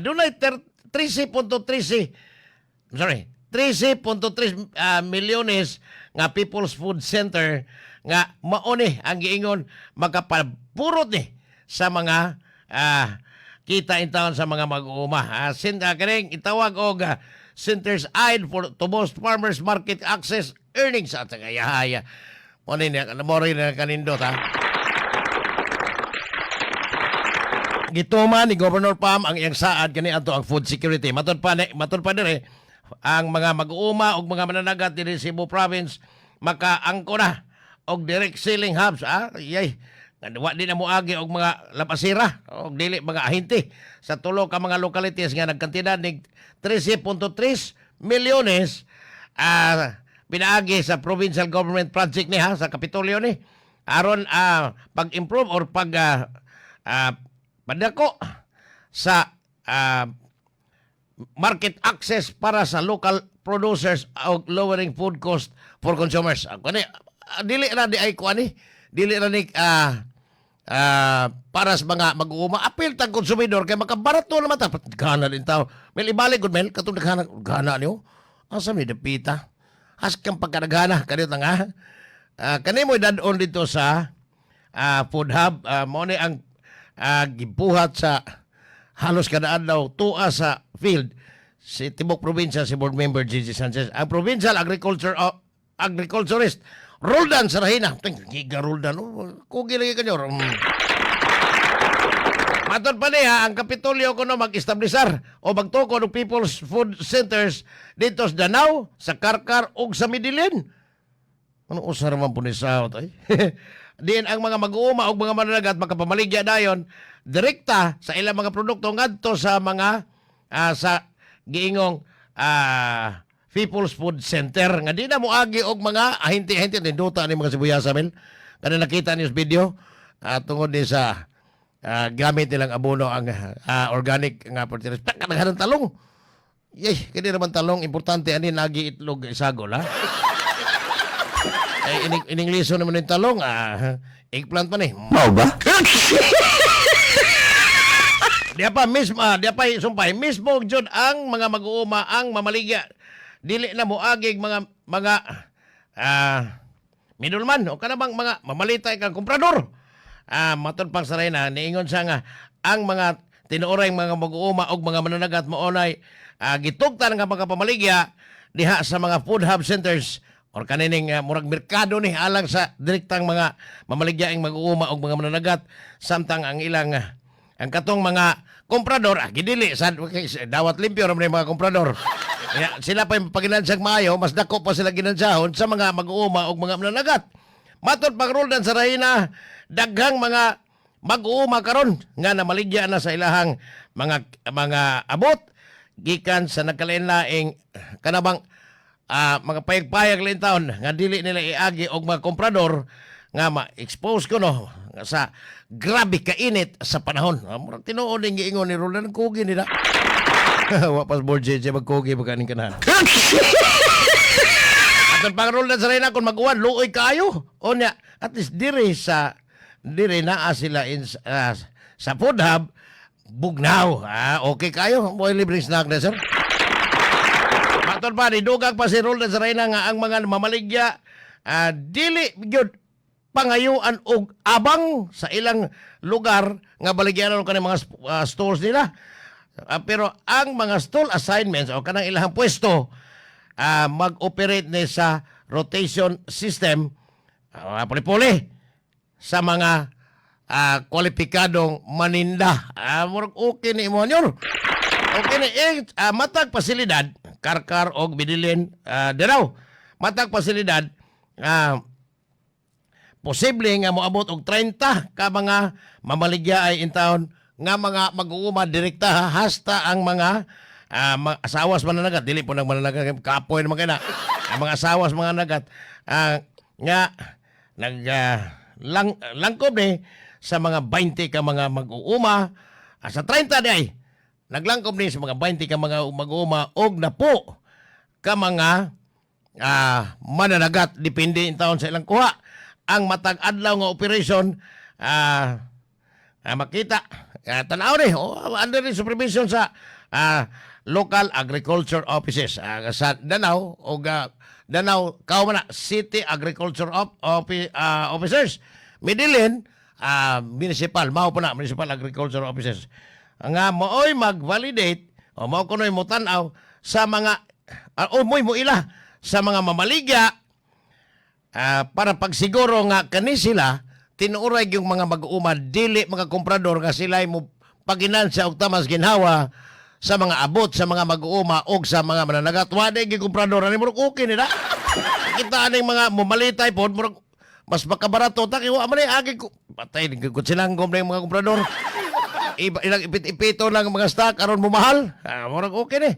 Dunay 13.13, sorry, 13.3 milyones nga People's Food Center nga mao ni ang giingon makapapurot ni sa mga kita in town sa mga mag-uuma. Kaning itawag og centers eyed for to boost farmers market access earnings at kaya mo ni mo rin na kanindot ha. Gituma ni Governor Pam ang iyang saad kani adto ang food security. Matud pa dire ang mga mag-uuma og mga mananagat dinhi sa Cebu Province makaangko na og direct selling hubs, ah yay, nga wa di na moagi og mga lapasira og dili mga ahente sa tulo ka mga localities nga nagkantidad nig 13.3 milyones pinaagi sa provincial government project ni ha sa Kapitolyo ni aron pag-improve or pag padako sa market access para sa local producers o lowering food cost for consumers. Kani dili ra di ay kuan ni, dili ra ni para sa mga mag-uuma, apil tag konsumidor kay makabarato naman ta. Gana din tao. Mel, ibalik gud, Mel, katong daghan gana niyo. Asa mi dapita? Haskang pagkadaghana kanito nga. Kani mo dad-on dito sa food hub, mao ni ang gibuhat sa halos kada adlaw tuwa sa field si tibok probinsya si board member Gigi Sanchez. Ang provincial agriculture agriculturist Roldan Sarahina. Ting giga Roldan. Oh, kugi lagi kanyo. Matod pa niya, ang Kapitolyo kuno mag-establisar o magtuko og People's Food Centers dito sa Danao, sa Karkar ug sa Medellin. Ano usar man po ni South ay? Diin ang mga mag-uuma og mga mananagat makapamaligya dayon direkta sa ilang mga produkto ngadto sa mga sa giingong People's Food Center nga di na moagi og mga ahente-ahente. Nindota ni mga sibuyasa, Mel, kana nakita niyo sa video, tungod ni sa gamit nilang abono ang organic nga fertilizer. Kadaghanan talong. Yay, kani naman talong, importante ani nagi itlog isagol ha. Eh, ining iningliso naman yung talong, eggplant pa ni. Mao ba? Diya pa mismo, diya pa sumpay mismo jud ang mga mag-uuma ang mamaligya. Dili na moagig mga mga middleman o kanabang mga mamalitay kang komprador. Matod pang sarayna, niingon siya nga ang mga tinuoray mga mag-uuma og mga mananagat maunay gitugtan nga makapamaligya diha sa mga food hub centers or kanining murag merkado ni alang sa direktang mga mamaligyaing mag-uuma og mga mananagat, samtang ang ilang ang katong mga komprador gidili sa dawat limpyo ra man yung mga komprador. Kaya sila pa yung paginansang maayo, mas dako pa sila ginansahon sa mga mag-uuma og mga mananagat. Matod pang Roldan sa Rahina, daghang mga mag-uuma karon nga namaligya na sa ilahang mga mga abot gikan sa nagkalain-laing kanabang mga payag-payag lain taon nga dili nila iagi og mga komprador nga ma-expose ko no sa grabe kainit sa panahon. Murag tinuod ning giingon ni Roland, kugi nila. Wa pas board JJ magkugi ba kaning kanahan. Atong pang Roland sa Reyna, kung mag-uwan luoy kaayo. Unya, at least diri sa diri naa sila in, sa food hub bugnaw. Okay kayo. Mo libreng snack na, sir. Matod pa ni dugang pa si Roldan sa Reyna nga ang mga mamaligya dili gyud pangayuan og abang sa ilang lugar nga baligyanan kaning mga stores nila. Pero ang mga stall assignments o kanang ilang pwesto mag-operate ni sa rotation system, puli-puli sa mga kwalipikadong maninda. Murag okay ni imo nyor. Okay ni eh, matag pasilidad, Karkar og Medellin, Danao. Matag pasilidad, posible nga moabot og 30 ka mga mamaligya ay in town nga mga mag-uuma direkta ha, hasta ang mga mga asawas mananagat, dili po nang mananagat, kapoy naman kay na ang mga asawas mga nagat nga nag langkob ni sa mga 20 ka mga mag-uuma, sa 30 di ay naglangkob ni sa mga 20 ka mga mag-uuma og napo ka mga mananagat, depende in taon sa ilang kuha. Ang matag adlaw nga operation makita Tanaw ni, oh, under the supervision sa local agriculture offices sa Danao o Danao kao man na City Agriculture Officers. Midilin municipal mao pa na municipal agriculture officers nga maoy mag-validate o mao kunoy motan-aw sa mga o mo'y moila sa mga mamaligya para pagsiguro nga kani sila tinuoray yung mga mag-uuma, dili mga komprador nga sila mo paginansya og tamas ginhawa sa mga abot sa mga mag-uuma og sa mga mananagat. Wa di gyud komprador ani, murag okay nila. Kita aning mga mumalitay pod, murag mas makabarato ta kay wa man ay agi ko patay gud silang na yung mga komprador. Iba, ilang ipit-ipito lang ang mga stock aron mumahal. Murag okay ni.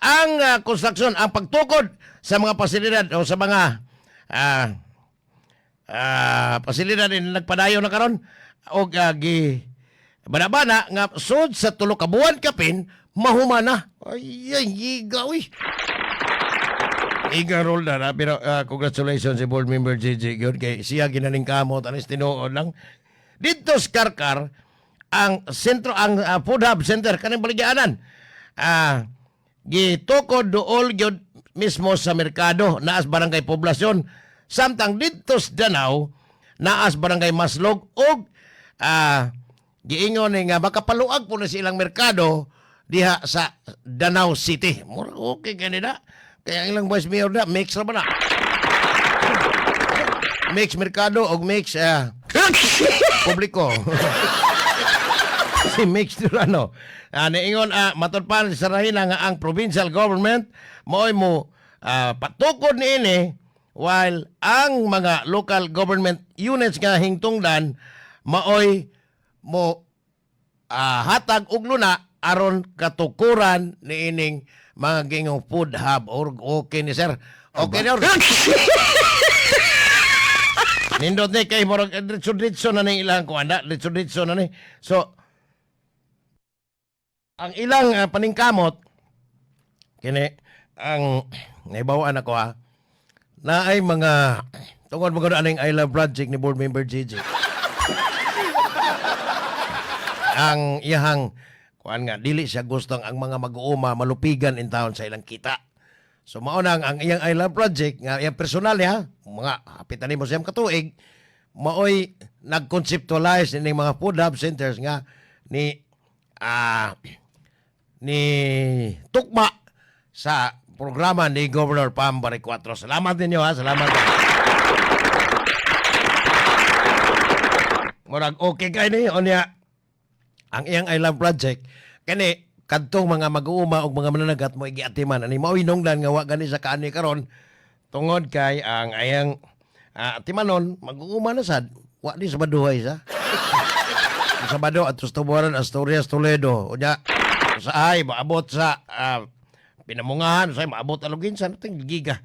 Ang construction, ang pagtukod sa mga pasilidad o sa mga pasilidad ni nagpadayon na karon og gi bana-bana nga sud sa 3 ka buwan kapin mahuma na. Ay ay giga uy. Iga roll na, na pero congratulations si board member JJ gyud kay siya ginaningkamot anis tinuod lang dito sa Karkar ang sentro, ang food hub center kaning baligyaanan gitukod duol gyud mismo sa merkado naas Barangay Poblasyon, samtang dito sa Danao naas Barangay Maslog ug giingon ni nga makapaluag po na sa ilang merkado diha sa Danao City. Murag okay kanila. Kaya ang ilang vice mayor na mix ra ba na? Mix merkado og mix publiko. Si Mix Durano. Niingon matud pa sa Rahina nga ang provincial government maoy mo patukod niini while ang mga local government units nga hingtungdan maoy mo hatag og luna aron katukuran niining mga gingong food hub or okay ni sir. Okay ni. Nindot ni kay murag diretso-diretso na ning ilang kuan na, diretso-diretso na ni. So ang ilang paningkamot kini ang naibawaan ako ha na ay mga tungod mo gud aning I Love Project ni board member JJ. Ang iyahang kuan nga dili siya gustong ang mga mag-uuma malupigan in town sa ilang kita. So mao nang ang iyang I Love Project nga iyang personal niya, mga hapitan nimo siyang katuig, maoy nag-conceptualize ning mga food hub centers nga ni tukma sa programa ni Governor Pam Baricuatro. Salamat ninyo ha, salamat. Murag okay kay ni unya ang iyang I Love Project kani kadtong mga mag-uuma og mga mananagat mo giatiman ani mao hinungdan nga wa gani sa kaani karon tungod kay ang ayang atimanon mag-uuma na sad wa di sa baduhay sa Sabado at Tubuaran, Asturias, Toledo. Unya sa ay maabot sa Pinamungahan, sa maabot Aloginsan, ting giga.